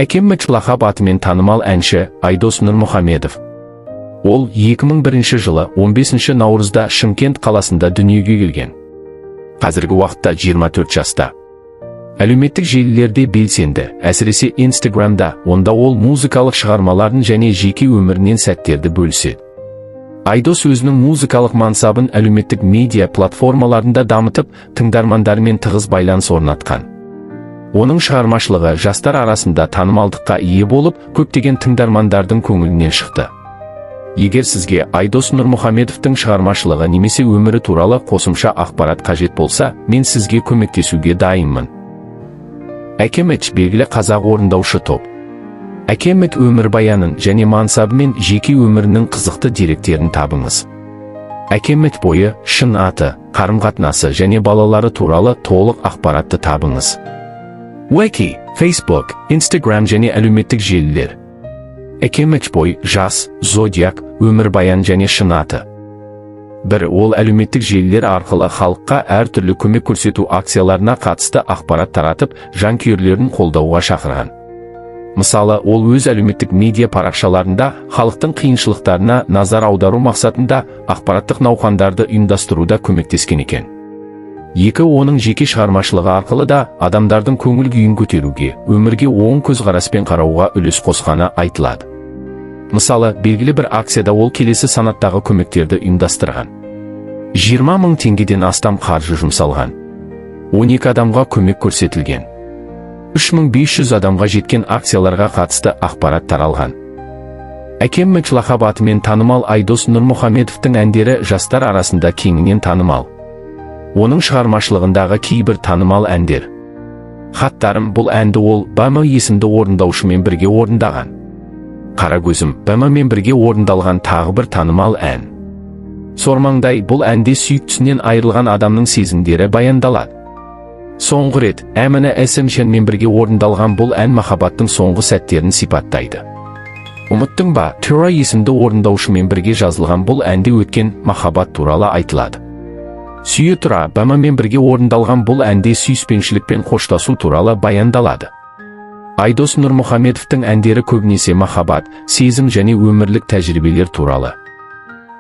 Әкемміч лақап атымен танымал әнші Айдос Нұрмұхамедов. Ол 2001 жылы 15 наурызда Шымкент қаласында дүниеге келген. Қазіргі уақытта 24 жаста. Әлеуметтік желілерде белсенді, әсіресе Инстаграмда, онда ол музыкалық шығармаларын және жеке өмірінен сәттерді бөліседі. Айдос өзінің музыкалық мансабын әлеуметтік медиа платформаларында дамытып, тыңдармандарымен тығыз байланыс орнатқан. Оның шығармашылығы жастар арасында танымалдыққа ие болып, көптеген тыңдармандардың көңілінен шықты. Егер сізге Айдос Нұрмұхамедовтың шығармашылығы немесе өмірі туралы қосымша ақпарат қажет болса, мен сізге көмектесуге дайынмын. Әкеміч – белгілі қазақ орындаушы топ. Әкеміт өмірбаянын және мансабы мен жеке өмірінің қызықты деректерін табыңыз. Әкеміт бойы, шын аты, қарым-қатынасы және балалары туралы толық ақпаратты табыңыз. Wiki, Facebook, Instagram және әлеуметтік желілер. Әкеміч бой, жас, зодиак, өмірбаян және шын аты. Бір, ол әлеуметтік желілер арқылы халыққа әртүрлі көмек көрсету акцияларына қатысты ақпарат таратып, жанкүйерлерін қолдауға шақырған. Мысалы, ол өз әлеуметтік медиа парақшаларында халықтың қиыншылықтарына назар аудару мақсатында ақпараттық науқандарды ұйымдастыруда көмектескен екен. Екі, оның жеке шығармашылығы арқылы да адамдардың көңіл күйін көтеруге, өмірге оң көзқараспен қарауға үлес қосқаны айтылады. Мысалы, белгілі бір акцияда ол келесі санаттағы көмектерді ұйымдастырған. 20 мың теңгеден астам қаржы жұмсалған. 12 адамға көмек көрсетілген. 3500 адамға жеткен акцияларға қатысты ақпарат таралған. Әкем лақап атымен танымал Айдос Нұрмұхамедовтың әндері жастар арасында кеңінен танымал. Оның шығармашылығындағы кейбір танымал әндер. «Хаттарым», бұл әнді ол Бама есімді орындаушымен бірге орындаған. «Қара көзім», Бама-мен бірге орындалған тағы бір танымал ән. «Сормаңдай», бұл әнде сүйіктісінен айырылған адамның сезімдері баяндалады. «Соңғы рет», Әміна Эсемшенмен бірге орындалған бұл ән махаббаттың соңғы сәттерін сипаттайды. «Ұмыттың ба», Тура есімді орындаушымен бірге жазылған бұл әнде өткен махаббат туралы айтылады. «Сүйе тұра», Бамамен бірге орындалған бұл әнде сүйіспеншілікпен қоштасу туралы баяндалады. Айдос Нұрмұхамедовтың әндері көбінесе махаббат, сезім және өмірлік тәжірибелер туралы.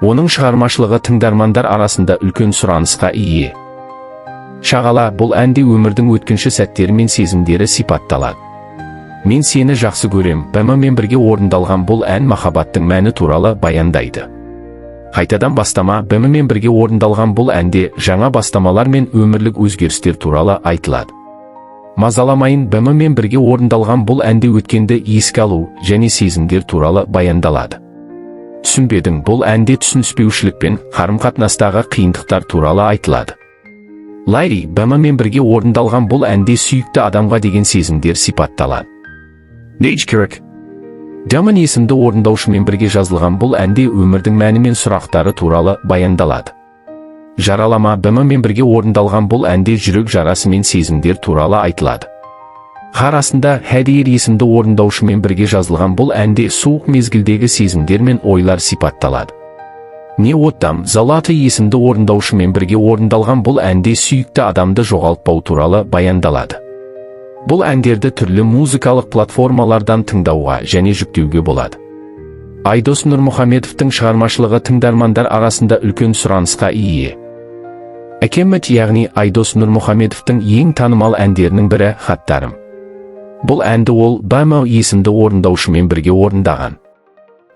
Оның шығармашылығы тыңдармандар арасында үлкен сұранысқа ие. «Шағала», бұл әнде өмірдің өткінші сәттері мен сезімдері сипатталады. «Мен сені жақсы көрем», Бамамен бірге орындалған бұл ән махаббаттың мәні туралы баяндайды. «Қайтадан бастама», Бммен бірге орындалған бұл әнде жаңа бастамалар мен өмірлік өзгерістер туралы айтылады. «Мазаламайын», Бммен бірге орындалған бұл әнде өткенді еске алу және сезімдер туралы баяндалады. «Түсінбедің», бұл әнде түсініспеушілік пен қарым-қатынастағы қиындықтар туралы айтылады. «Лайри», Бммен бірге орындалған бұл әнде сүйікті адамға деген сезімдер сипатталады. «Нейч керек», Даман есімді орындаушымен бірге жазылған бұл әнде өмірдің мәні мен сұрақтары туралы баяндалады. «Жаралама», Бммен бірге орындалған бұл әнде жүрек жарасы мен сезімдер туралы айтылады. «Қар астында», Хәдиер есімді орындаушымен бірге жазылған бұл әнде суық мезгілдегі сезімдер мен ойлар сипатталады. «Не отдам», Залаты есімді орындаушымен бірге орындалған бұл әнде сүйікті адамды жоғалтпау туралы баяндалады. Бұл әндерді түрлі музыкалық платформалардан тыңдауға және жүктеуге болады. Айдос Нұрмұхамедовтың шығармашылығы тыңдармандар арасында үлкен сұранысқа ие. Әкемміт, яғни Айдос Нұрмұхамедовтың ең танымал әндерінің бірі – «Хаттарым». Бұл әнді ол Бама есімді орындаушымен бірге орындаған.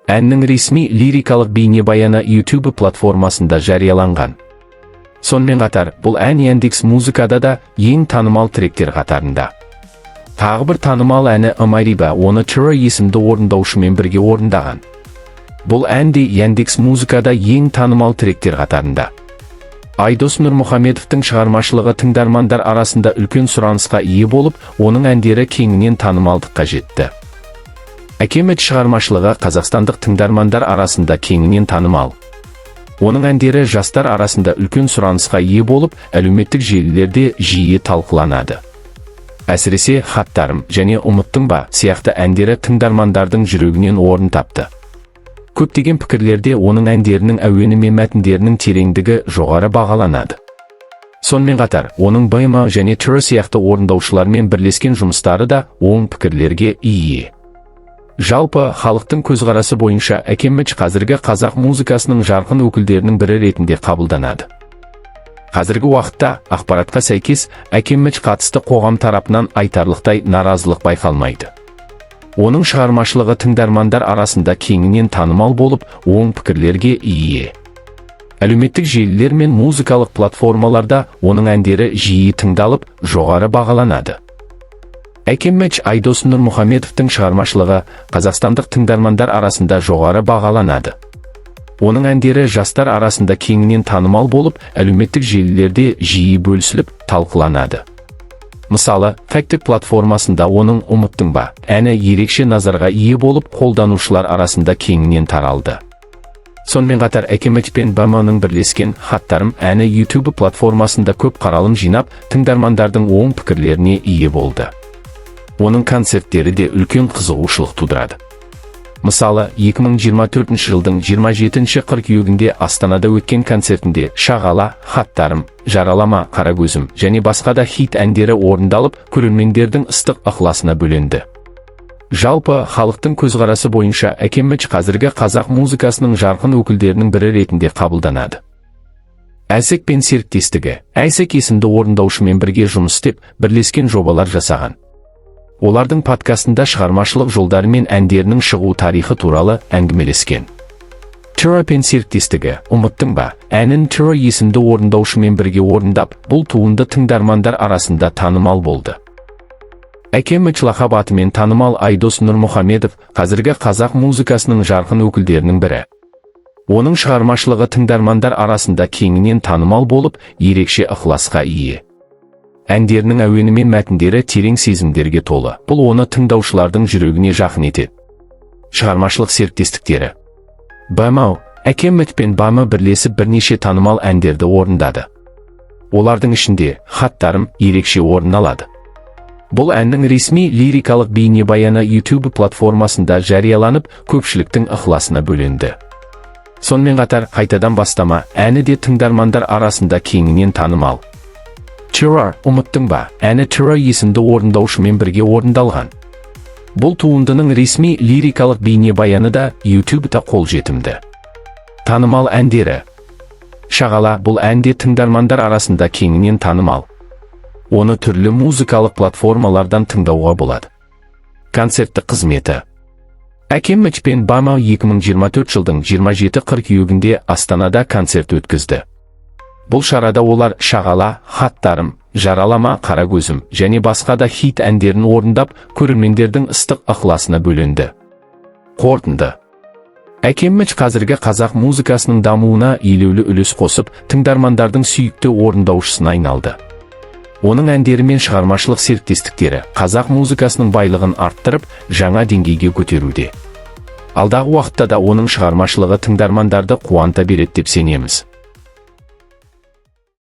Әннің ресми лирикалық бейнебаяны YouTube платформасында жарияланған. Сонымен қатар, бұл ән Яндекс Музыкада да ең танымал тректер қатарында. Тағы бір танымал әні – «Амариба», оны Тура есімді орындаушымен бірге орындаған. Бұл ән де Яндекс Музыкада ең танымал тректер қатарында. Айдос Нұрмұхамедовтың шығармашылығы тыңдармандар арасында үлкен сұранысқа ие болып, оның әндері кеңінен танымалдыққа жетті. Әкемет шығармашылығы қазақстандық тыңдармандар арасында кеңінен танымал. Оның әндері жастар арасында үлкен сұранысқа ие болып, әлеуметтік желілерде жиі талқыланады. Әсіресе «Хаттарым» және «Ұмыттың ба» сияқты әндері тыңдармандардың жүрегінен орын тапты. Көптеген пікірлерде оның әндерінің әуені мен мәтіндерінің тереңдігі жоғары бағаланады. Сонымен қатар, оның БМА және Тура сияқты орындаушылармен бірлескен жұмыстары да оң пікірлерге ие. Жалпы, халықтың көзқарасы бойынша Әкеммич қазіргі қазақ музыкасының жарқын өкілдерінің бірі ретінде қабылданады. Қазіргі уақытта ақпаратқа сәйкес Әкеммич қатысты қоғам тарапынан айтарлықтай наразылық байқалмайды. Оның шығармашылығы тыңдармандар арасында кеңінен танымал болып, оң пікірлерге ие. Әлеуметтік желілер мен музыкалық платформаларда оның әндері жиі тыңдалып, жоғары бағаланады. Әкеммич Айдос Нұрмұхамедовтың шығармашылығы қазақстандық тыңдармандар арасында жоғары бағаланады. Оның әндері жастар арасында кеңінен танымал болып, әлеуметтік желілерде жиі бөлісіліп, талқыланады. Мысалы, TikTok платформасында оның «Ұмыттың ба» әні ерекше назарға ие болып, қолданушылар арасында кеңінен таралды. Сонымен қатар Әкеммич пен БМ-ның бірлескен «Хаттарым» әні YouTube платформасында көп қаралым жинап, тыңдармандардың оң пікірлеріне ие болды. Оның концерттері де үлкен қызығушылық тудырады. Мысалы, 2024 жылдың 27 қыркүйегінде Астанада өткен концертінде «Шағала», «Хаттарым», «Жаралама», «Қарагөзім» және басқа да хит әндері орындалып, көрермендердің ыстық ықыласына бөленді. Жалпы, халықтың көзқарасы бойынша Әкеммич қазіргі қазақ музыкасының жарқын өкілдерінің бірі ретінде қабылданады. Әсек пен серіктестігі. Әсек есімді орындаушымен бірге жұмыс істеп, бірлескен жобалар жасаған. Олардың подкастында шығармашылық жолдары мен әндерінің шығу тарихы туралы әңгімелескен. Тура пен серіктестігі. «Ұмыттың ба» әнін Тура есімді орындаушымен бірге орындап, бұл туынды тыңдармандар арасында танымал болды. Әкеммич лақап атымен танымал Айдос Нұрмұхамедов қазіргі қазақ музыкасының жарқын өкілдерінің бірі. Оның шығармашылығы тыңдармандар арасында кеңінен танымал болып, ерекше ықыласқа ие. Әндерінің әуені мен мәтіндері терең сезімдерге толы. Бұл оны тыңдаушылардың жүрегіне жақын етеді. Шығармашылық серіктестіктері. БМАУ, Әкеммит пен БАМы бірлесіп бірнеше танымал әндерді орындады. Олардың ішінде «Хаттарым» ерекше орын алады. Бұл әннің ресми лирикалық бейнебаяны YouTube платформасында жарияланып, көпшіліктің ықыласына бөленді. Сонымен қатар «Қайтадан бастама» әні де тыңдармандар арасында кеңінен танымал. Террор «Ұмыттың ба» әні Террор есімді орындаушымен бірге орындалған. Бұл туындының ресми лирикалық бейнебаяны да YouTube'да қолжетімді. Танымал әндері. «Шағала» бұл ән де тыңдармандар арасында кеңінен танымал. Оны түрлі музыкалық платформалардан тыңдауға болады. Концерттік қызметі. Әкеммич пен Бама 2024 жылдың 27 қыркүйегінде Астанада концерт өткізді. Бұл шарада олар «Шағала», «Хаттарым», «Жаралама», «Қарагөзім» және басқа да хит әндерін орындап, көрермендердің ыстық ықыласына бөленді. Қорытынды. Әкеммич қазіргі қазақ музыкасының дамуына елеулі үлес қосып, тыңдармандардың сүйікті орындаушысына айналды. Оның әндері мен шығармашылық серіктестіктері қазақ музыкасының байлығын арттырып, жаңа деңгейге көтеруде. Алдағы уақытта да оның шығармашылығы тыңдармандарды қуанта береді деп сенеміз.